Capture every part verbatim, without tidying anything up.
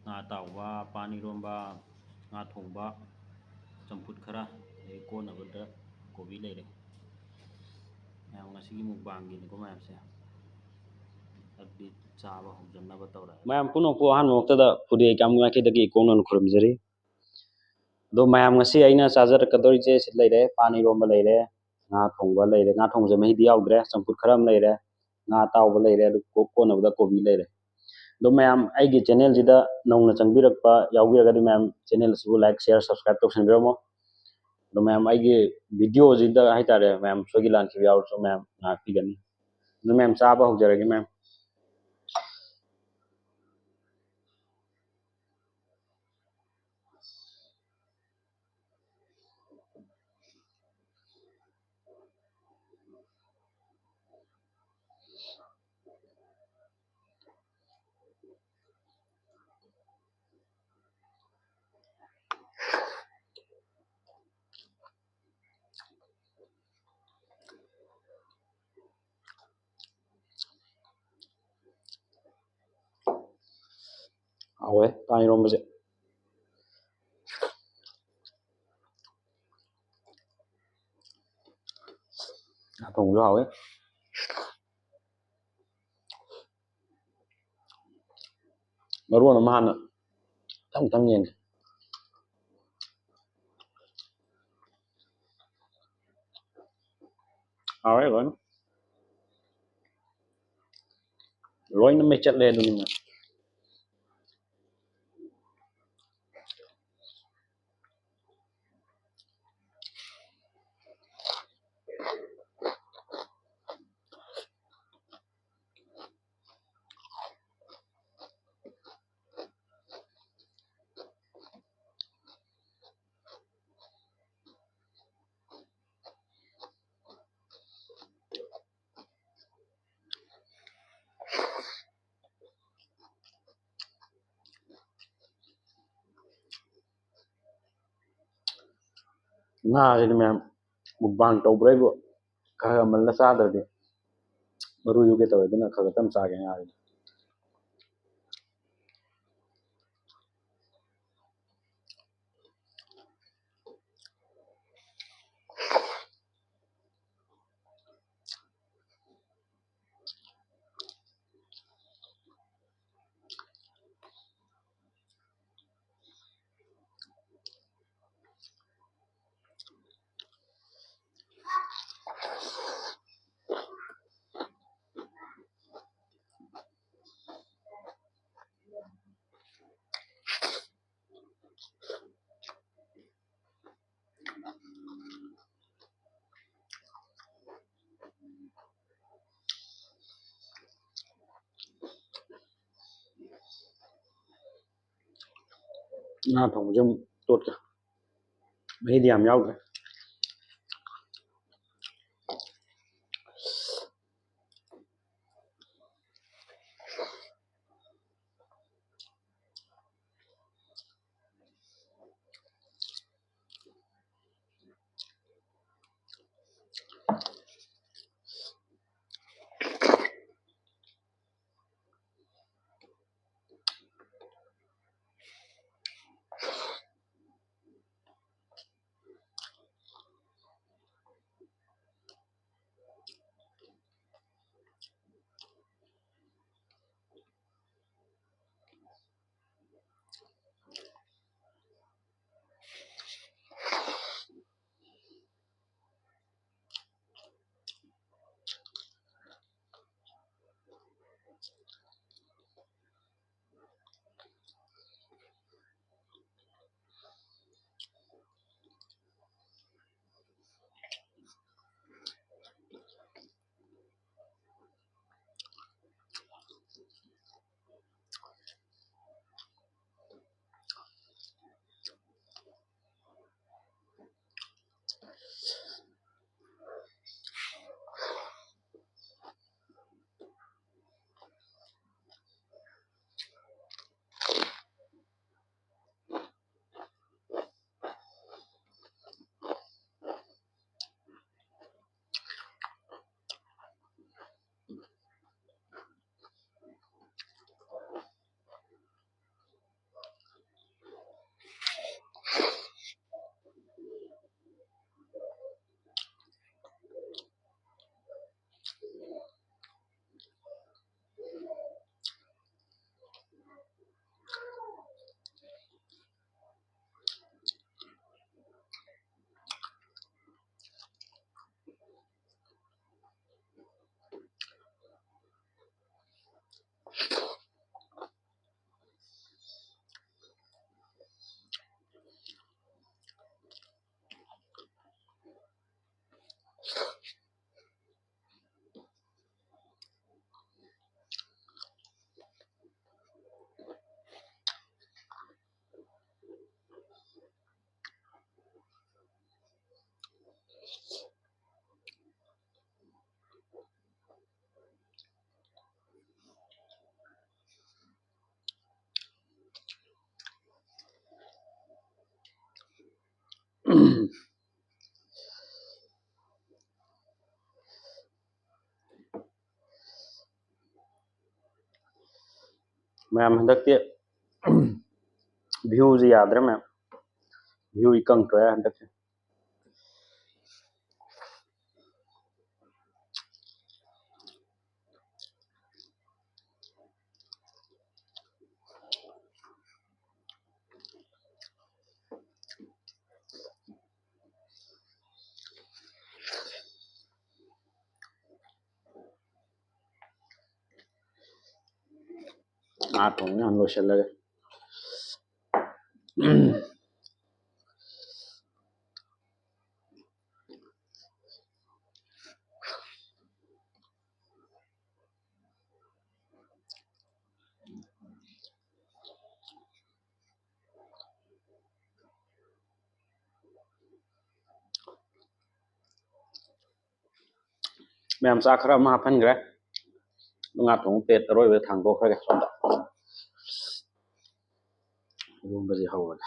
ꯉꯥ ꯑꯇꯥꯎꯕ, ꯄꯥꯟ ꯏꯔꯣꯝꯕ, ꯉꯥ ꯊꯣꯡꯕ, ꯆꯝꯐꯨꯠ ꯈꯔ, ꯑꯗꯩ ꯀꯣꯟꯅꯕꯗ ꯀꯣꯕꯤ ꯂꯩꯔꯦ꯫ ꯃꯌꯥꯝ ꯉꯁꯤꯒꯤ ꯃꯨꯛꯕꯥꯡꯒꯤꯅꯤꯀꯣ ꯃꯌꯥꯝꯁꯦ꯫ ꯑꯗꯨꯗꯤ ꯆꯥꯕ ꯍꯧꯖꯅꯕ ꯇꯧꯔꯒꯦ꯫ ꯃꯌꯥꯝ ꯄꯨꯝꯅꯃꯛꯄꯨ ꯑꯍꯥꯟꯕ ꯃꯛꯇꯗ ꯐꯨꯗꯤ ꯑꯩ ꯀꯌꯥꯝ ꯃꯥꯏꯀꯩꯗꯒꯤ ꯏꯀꯣꯡꯅꯅ ꯈꯨꯔꯨꯝꯖꯔꯤ꯫ ꯑꯗꯣ ꯃꯌꯥꯝ ꯉꯁꯤ ꯑꯩꯅ ꯆꯥꯖꯔꯛꯀꯗꯧꯔꯤꯁꯦ ꯁꯤ ꯂꯩꯔꯦ, ꯄꯥꯟ ꯏꯔꯣꯝꯕ ꯂꯩꯔꯦ, ꯉꯥ ꯊꯣꯡꯕ ꯂꯩꯔꯦ, ꯉꯥ ꯊꯣꯡꯕꯁꯦ ꯃꯍꯤꯗꯤ ꯌꯥꯎꯗ꯭ꯔꯦ, ꯆꯝꯐꯨꯠ ꯈꯔ ꯑꯃ ꯂꯩꯔꯦ, ꯉꯥ ꯑꯇꯥꯎꯕ ꯂꯩꯔꯦ, ꯑꯗꯨ ꯀꯣ-, ꯀꯣꯟꯅꯕꯗ ꯀꯣꯕꯤ ꯂꯩꯔꯦ꯫ ꯑꯗꯣ ꯃꯌꯥꯝ ꯑꯩꯒꯤ ꯆꯦꯅꯦꯜꯁꯤꯗ ꯅꯧꯅ ꯆꯪꯕꯤꯔꯛꯄ ꯌꯥꯎꯕꯤꯔꯒꯗꯤ ꯃꯌꯥꯝ ꯆꯦꯅꯦꯜ ꯑꯁꯤꯕꯨ like, share, subscribe ꯇꯧꯁꯟꯕꯤꯔꯝꯃꯣ꯫ ꯑꯗꯣ ꯃꯌꯥꯝ ꯑꯩꯒꯤ ꯚꯤꯗꯤꯑꯣꯁꯤꯗ ꯍꯥꯏꯇꯥꯔꯦ ꯃꯌꯥꯝ ꯁꯣꯏꯈꯤ ꯂꯥꯟꯈꯤꯕ ꯌꯥꯎꯔꯁꯨ ꯃꯌꯥꯝ ꯉꯥꯛꯄꯤꯒꯅꯤ꯫ ꯑꯗꯨ ꯃꯌꯥꯝ ꯆꯥꯕ ꯍꯧꯖꯔꯒꯦ ꯃꯌꯥꯝ꯫ ꯍꯥꯎꯋꯦ ꯄꯥꯟ ꯏꯔꯣꯝꯕꯁꯦ꯫ ꯉꯥ ꯊꯣꯡꯕꯁꯨ ꯍꯥꯎꯋꯦ꯫ ꯃꯔꯣꯟ ꯑꯃ ꯍꯥꯟꯅ ꯃꯊꯪ ꯃꯊꯪ ꯌꯦꯡꯒꯦ꯫ ꯍꯥꯎꯔꯦ ꯂꯣꯏꯅ꯫ ꯂꯣꯏꯅ ꯃꯩ ꯆꯠꯂꯦ ꯑꯗꯨꯅꯤꯅ꯫ ꯉꯥꯁꯤꯗꯤ ꯃꯌꯥꯝ ꯃꯨꯛꯕꯥꯡ ꯇꯧꯕ꯭ꯔꯥ ꯑꯩꯕꯨ ꯈꯔ ꯈꯔ ꯃꯜꯂ ꯆꯥꯗ꯭ꯔꯗꯤ ꯃꯔꯨ ꯌꯨꯒꯦ ꯇꯧꯋꯦ, ꯑꯗꯨꯅ ꯈꯔ ꯈꯔ ꯇꯞꯅ ꯆꯥꯒꯦ ꯉꯥꯁꯤꯗꯤ꯫ ꯉꯥ ꯊꯣꯡꯕꯁꯦ ꯑꯃꯨꯛ ꯇꯣꯠꯀꯦ꯫ ꯃꯍꯤꯗꯤ ꯌꯥꯝ ꯌꯥꯎꯗ꯭ꯔꯦ꯫ ꯃꯌꯥꯝ ꯍꯟꯗꯛꯇꯤ ꯚ꯭ꯌꯨꯁꯤ ꯌꯥꯗ꯭ꯔꯦ ꯃꯌꯥꯝ꯫ ꯚ꯭ꯌꯨ ꯏꯀꯪ ꯊꯣꯛꯑꯦ ꯍꯟꯗꯛꯁꯦ꯫ ꯉꯥ ꯊꯣꯡꯕ ꯌꯥꯝ ꯂꯣꯏꯁꯤꯜꯂꯒꯦ꯫ ꯃꯌꯥꯝ ꯆꯥꯛ ꯈꯔ ꯑꯃ ꯍꯥꯞꯍꯟꯈ꯭ꯔꯦ꯫ ꯉꯥ ꯊꯣꯡꯕ ꯄ꯭ꯂꯦꯠ ꯑꯔꯣꯏꯕꯗ ꯊꯥꯡꯗꯣꯛꯈ꯭ꯔꯒꯦ ꯁꯣꯝꯗ꯫ ꯏꯔꯣꯝꯕꯁꯦ ꯍꯧꯔꯒꯦ꯫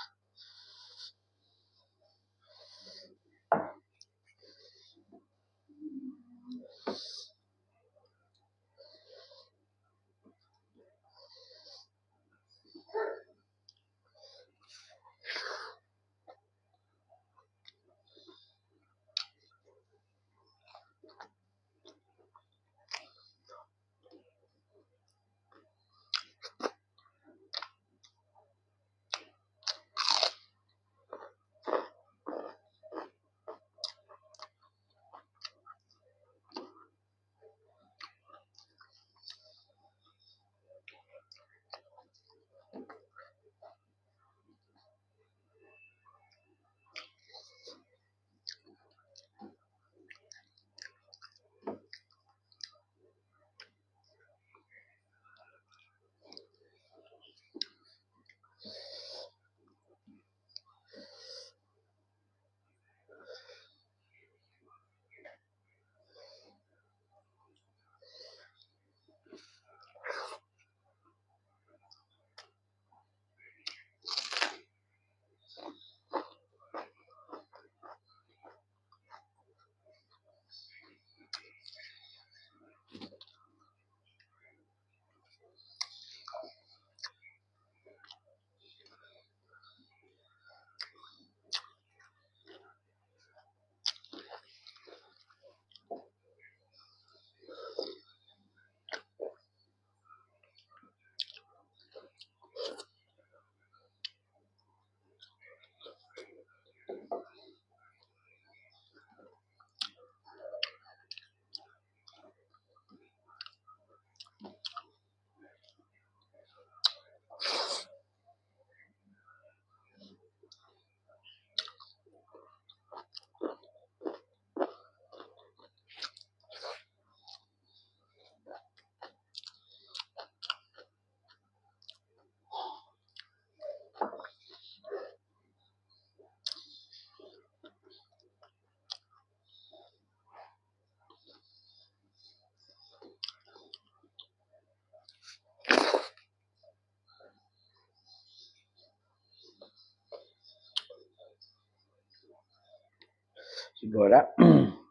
ꯂꯣꯏꯔꯦ꯫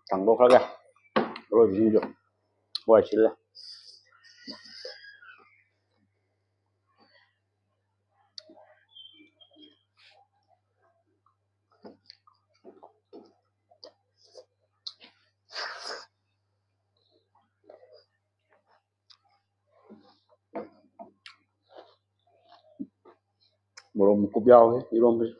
ꯊꯥꯡꯗꯣꯛꯈ꯭ꯔꯒꯦ꯫ ꯑꯔꯣꯏꯕꯁꯤꯡꯁꯨ ꯋꯥꯏ ꯁꯤꯜꯂꯦ꯫ ꯃꯣꯔꯣꯛ ꯃꯀꯨꯞ ꯌꯥꯎꯋꯦ ꯏꯔꯣꯝꯕꯁꯦ꯫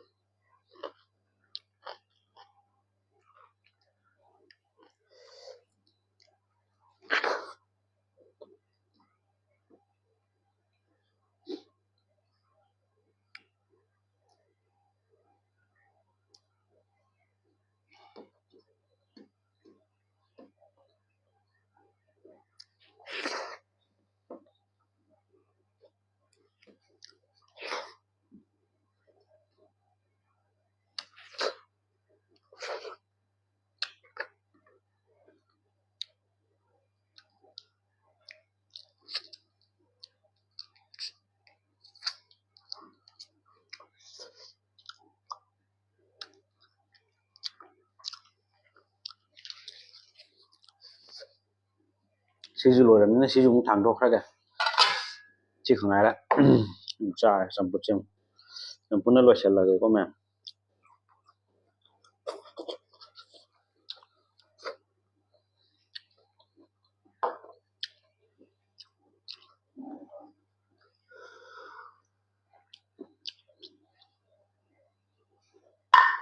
ꯁꯤꯁꯨ ꯂꯣꯏꯔꯕꯅꯤꯅ ꯁꯤꯁꯨ ꯑꯃꯨꯛ ꯊꯥꯡꯗꯣꯛꯈ꯭ꯔꯒꯦ꯫ ꯁꯤ ꯈꯛ ꯉꯥꯏꯔꯦ꯫ ꯆꯥꯔꯦ ꯆꯝꯐꯨꯠꯁꯦ ꯑꯃꯨꯛ꯫ ꯆꯝꯐꯨꯠꯅ ꯂꯣꯏꯁꯤꯜꯂꯒꯦꯀꯣ ꯃꯌꯥꯝ꯫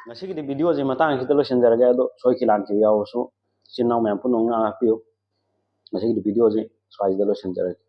ꯉꯁꯤꯒꯤꯗꯤ ꯚꯤꯗꯤꯑꯣꯁꯦ ꯃꯇꯥꯡꯁꯤꯗ ꯂꯣꯏꯁꯤꯟꯖꯔꯒꯦ꯫ ꯑꯗꯣ ꯁꯣꯏꯈꯤ ꯂꯥꯟꯈꯤꯕ ꯌꯥꯎꯔꯁꯨ ꯏꯆꯤꯟ ꯏꯅꯥꯎ ꯃꯌꯥꯝ ꯄꯨꯝꯅꯃꯛꯅ ꯉꯥꯛꯄꯤꯌꯨ꯫ ꯉꯁꯤꯒꯤꯗꯤ ꯚꯤꯗꯤꯑꯣꯁꯦ ꯁ꯭ꯋꯥꯏꯁꯤꯗ ꯂꯣꯏꯁꯤꯟꯖꯔꯒꯦ꯫